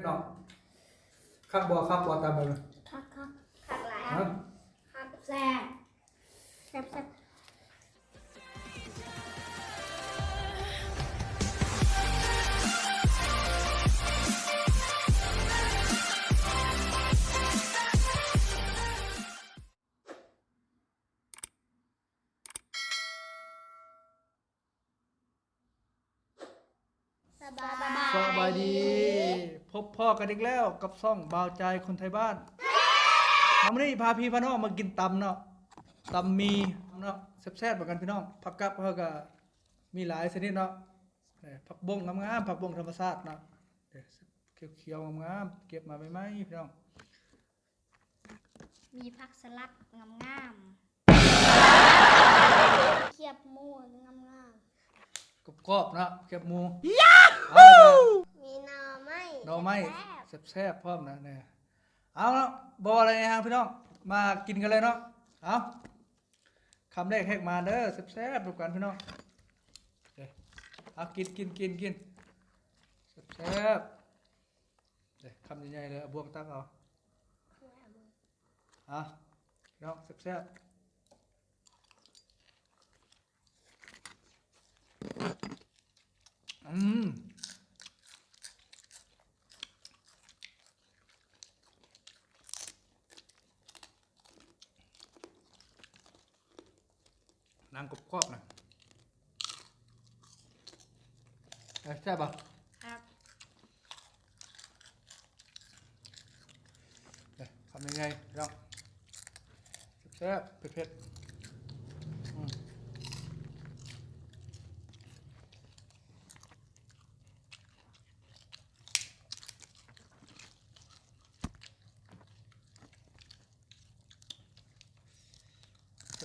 ເນາະ ຄັກບໍ່ ຄັກບໍ່ ຕຳແບບນີ້? ຄັກ ຄັກ ຄັກຫຼາຍ ຮະ? ຄັກ ແຊບ ແຊບ ແຊບ. ສະບາຍ ສະບາຍດີ ພົບພໍ້ກັນອີກແລ້ວກັບຊ່ອງບ່າວຈາຍຄົນໄທບ້ານ. ມາມື້ນີ້ພາພີ່ພານ້ອງມາກິນຕຳເນາະ ຕຳໝີ່ເນາະ ແຊບໆ ເໝືອນກັນພີ່ນ້ອງ. ຜັກກັບເຮົາກະມີຫຼາຍຊະນິດເນາະ ເອີ ຜັກບົ້ງງາມໆ ຜັກບົ້ງທຳມະຊາດເນາະ ເອີ ຂຽວໆ ງາມໆ ເກັບມາໃໝ່ໆ ພີ່ນ້ອງ. ມີຜັກສະຫຼັດງາມໆ ຄຽບໝູງາມໆ ກອບໆ ເນາະ ຄຽບໝູ. ມີໜໍ່ໄມ້ ໜໍ່ໄມ້ແຊບໆ ແຊບໆ ພ້ອມນະ. ເອົາເນາະ ບໍ່ວ່າອະໄລໃນຫ້າງພີ່ນ້ອງ ມາກິນກັນເລີຍເນາະ. ເອົາ ຄຳແລກແຮກມາເດີ ແຊບໆ ນຳກັນພີ່ນ້ອງ. ເອີ ເອົາ ກິນ ກິນ ກິນ ກິນ ແຊບໆ. ເອີ ຄຳໃຫຍ່ໆ ເລີຍ ເອົາບ່ວງຕັກເອົາ. ເອົາ ພີ່ນ້ອງ ແຊບໆ. ອືມ ໜັງກອບໆ ນະ ເອີ ແຊບບໍ່? ແຊບ ເອີ ຄຳໃຫຍ່ໆ ພີ່ນ້ອງ ແຊບໆ ເຜັດໆ ອືມ.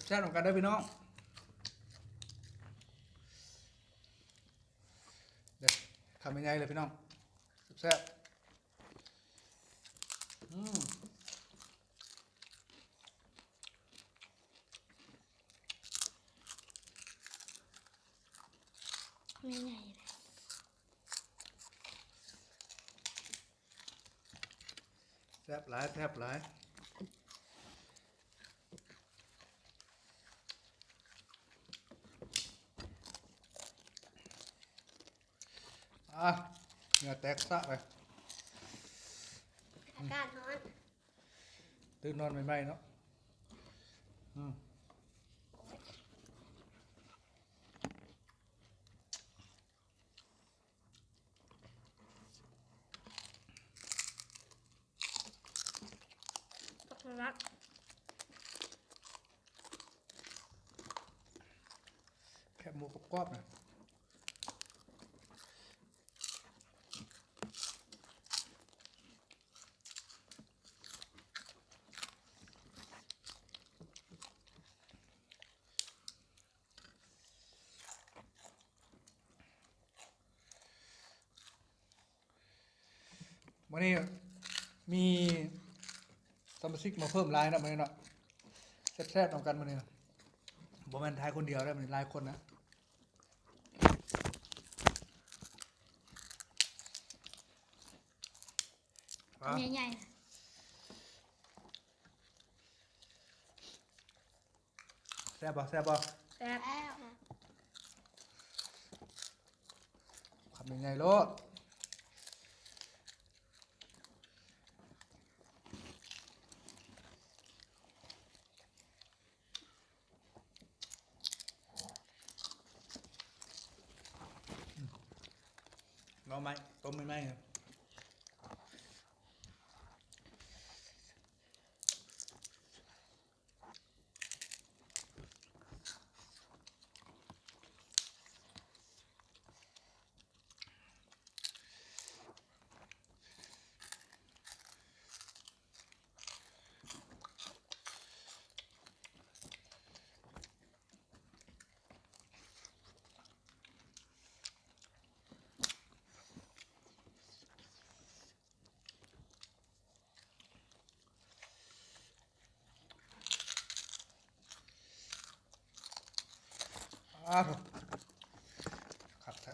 ແຊບໆ ນຳກັນເດີພີ່ນ້ອງ ເດີ ຄຳໃຫຍ່ໆ ເລີຍພີ່ນ້ອງ ແຊບໆ. ອືມ ໃຫຍ່ໆ ເລີຍ ແຊບຫຼາຍ ແຊບຫຼາຍ. ອ່າ ເຫື່ອແຕກຊະໄປ ອາກາດຮ້ອນ ຕື່ນນອນໃໝ່ໆ ເນາະ ອືມ. ຜັກສະຫຼັດ ແຄບໝູກອບໆ ນະ. ມື້ນີ້ມີສະມາຊິກມາເພີ່ມຫຼາຍເນາະ ມື້ນີ້ເນາະ ແຊບໆ ນຳກັນມື້ນີ້ ບໍ່ແມ່ນຖ່າຍຄົນດຽວເດ້ ມື້ນີ້ຫຼາຍຄົນນະ. ໃຫຍ່ໆ ແຊບບໍ່ ແຊບບໍ່? ແຊບ ຄຳໃຫຍ່ໆ ໂລດ. ໜໍ່ໄມ້ ຕົ້ມໃໝ່ໆ ເລີຍ. ອ້າວ ຄັກແທ້.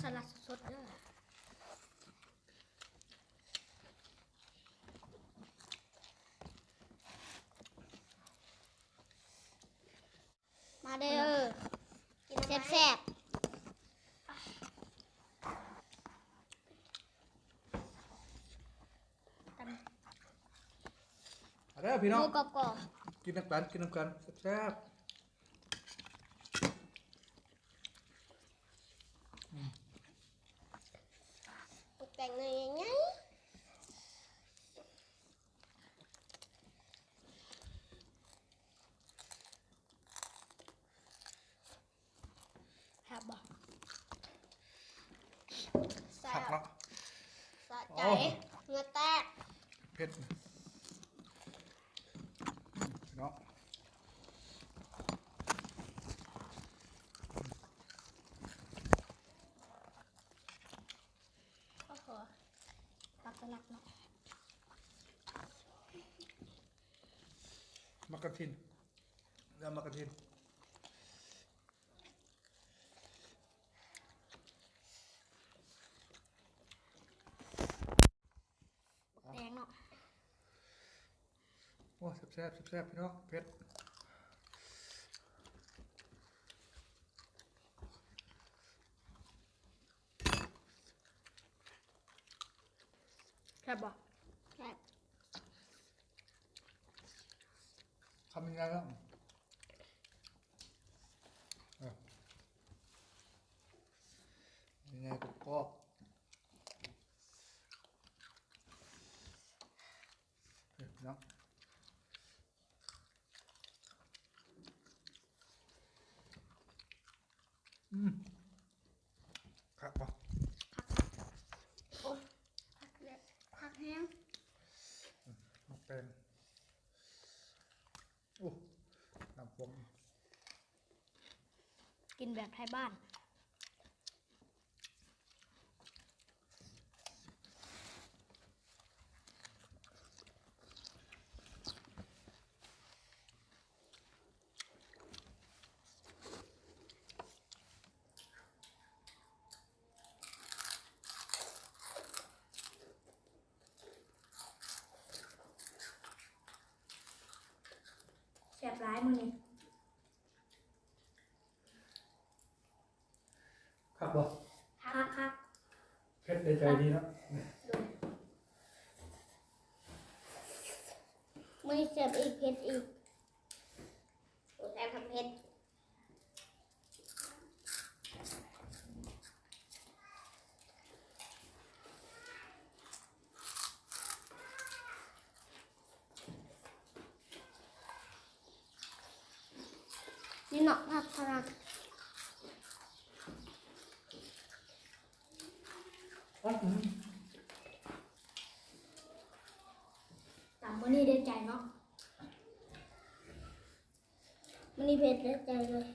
ສະຫຼັດສົດໆເດີ. ມາເດີ ກິນແຊບໆ ມາເດີພີ່ນ້ອງ ໝູກອບໆ ກິນນຳກັນ ກິນນຳກັນ ແຊບໆ. ຕົກແຕ່ງໜ່ວຍໃຫຍ່ໆ ແຊບບໍ່? ຄັກເນາະ ສະໃຈ ໂອ້ ເຫື່ອແຕກ ເຜັດເນາະ. ໂອ້ໂຫ ປັກສະຫຼັດເນາະ ໝາກກະທິນ ແລ້ວໝາກກະທິນ ບັກແຕງເນາະ. ໂອ້ ແຊບໆ ແຊບໆ ພີ່ນ້ອງ ເຜັດ ແຊບບໍ່? ແຊບ ຄຳໃຫຍ່ໆ ເນາະ ເອີ ໃຫຍ່ໆ ກອບໆ. ເອີ ເນາະ ອືມ ຄັກບໍ່? ຄັກ ຄັກ ໂອ້ຍ ຄັກແຮງ ຄັກແຮງ ໝາກແຕງ ໂອ້ ນ້ຳຟອງ ກິນແບບໄທບ້ານ. ແຊບຫຼາຍມື້ນີ້. ຄັກບໍ່? ຄັກ ຄັກ ເຜັດໄດ້ໃຈດີເນາະ. ໂດຍ ມື້ນີ້ແຊບອີກ ເຜັດອີກ ແຊບທັງເຜັດ. ນີ້ເນາະ ຜັກສະຫຼັດ ຕຳມື້ນີ້ໄດ້ໃຈເນາະ. ມື້ນີ້ເຜັດໄດ້ໃຈເລີຍ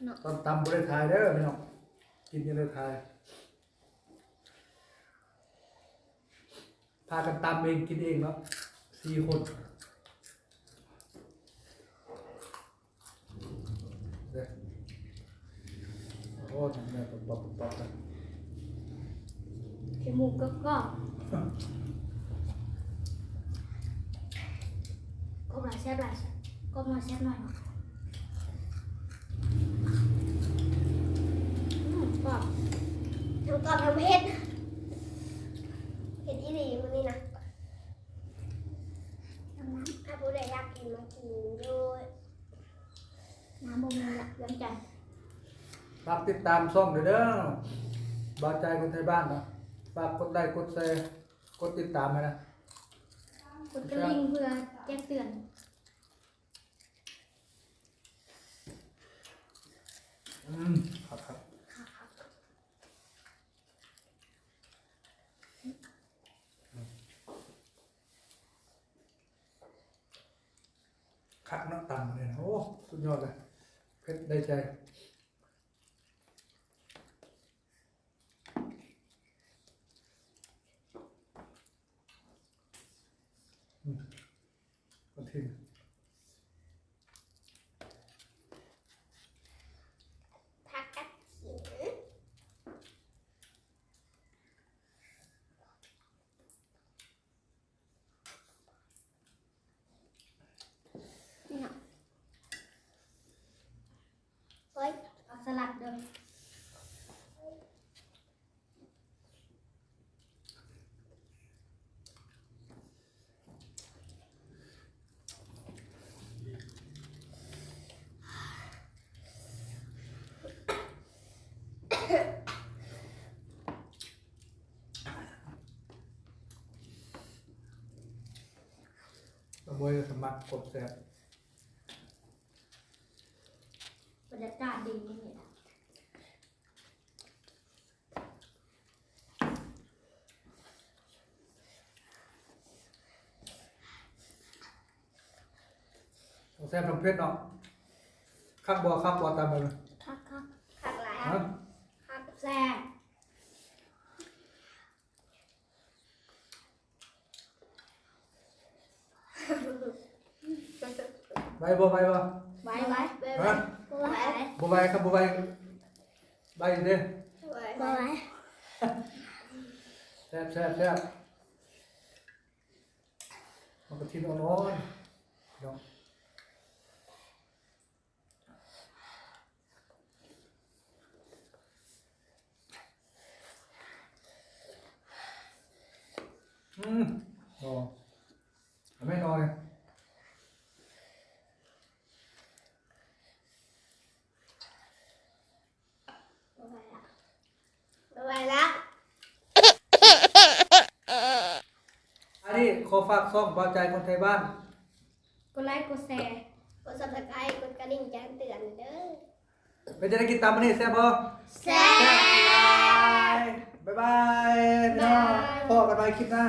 ເນາະ. ຕອນຕຳບໍ່ໄດ້ຖ່າຍເດີພີ່ນ້ອງ ກິນຈັ່ງໄດ້ຖ່າຍ. ພາກັນຕຳເອງກິນເອງເນາະ ສີ່ຄົນ. ເດ້ ໂອ້ ນ້ຳເໜື່ອປັບໆໆ ເຂົ້ມໝູກກອບໆ ກອບຫຼາຍແຊບຫຼາຍ ກອບໜ້ອຍແຊບໜ້ອຍເນາະ. ອືມ ກອບ ທັງກອບທັງເຜັດ ເຜັດອີ່ຫຼີມື້ນີ້ນະ. ຖ້າຜູ້ໃດຢາກກິນມາກິນຢູ່ ນ້ຳບໍ່ມີລະ ເລື່ອງໃຈ. ຝາກຕິດຕາມຊ່ອງເດີ ເດີ ບ່າວໃຈຄົນໄທບ້ານນະ. ຝາກກົດໄລ ກົດແຊ ກົດຕິດຕາມໃຫ້ນະ ກົດກະລິ່ງເພື່ອແຈ້ງເຕືອນ. ອືມ ຄັກໆ. ຄັກເນາະ ຕຳນີ້ນະ ໂອ້ ສຸດຍອດເລີຍ ເຜັດໄດ້ໃຈ. ອືມ ກະທິນ ຜັກກະທິນ. ໂອ້ຍ ສະໝັກກົບແຊບ. ບັນຍາກາດດີມື້ນີ້ນະ. ແຊບທັງເຜັດເນາະ. ຄັກບໍ່ ຄັກບໍ່ຕຳບັກຫຸ່ງ? ຄັກ ຄັກ ຄັກຫຼາຍ. ຮະ? ຄັກແຊບ. ໄວບໍ່ ໄວບໍ່? ໄວ ໄວ. ຮະ? ບໍ່ໄວ ບໍ່ໄວຄັບ ບໍ່ໄວ. ໄວເດ້. ບໍ່ໄວ ບໍ່ໄວ. ແຊບ ແຊບ ແຊບ. ໝາກກະທິນອ່ອນໆ ເນາະ. ອືມ ອໍ ເອົາແມ່ນອອຍ. ບໍ່ໄຫວລະ ບໍ່ໄຫວລະ. ອັນນີ້ຂໍຝາກຊ່ອງບ່າວໃຈຄົນໄທບ້ານ ກົດໄລ ກົດແຊ ກົດ Subscribe ກົດກະດິ່ງແຈ້ງເຕືອນເດີ. ເປັນຈັ່ງໃດກິນຕຳມື້ນີ້ ແຊບບໍ່? ແຊບ. ບາຍບາຍພີ່ນ້ອງ ບາຍ. ພໍ້ກັນໃໝ່ຄລິບໜ້າ.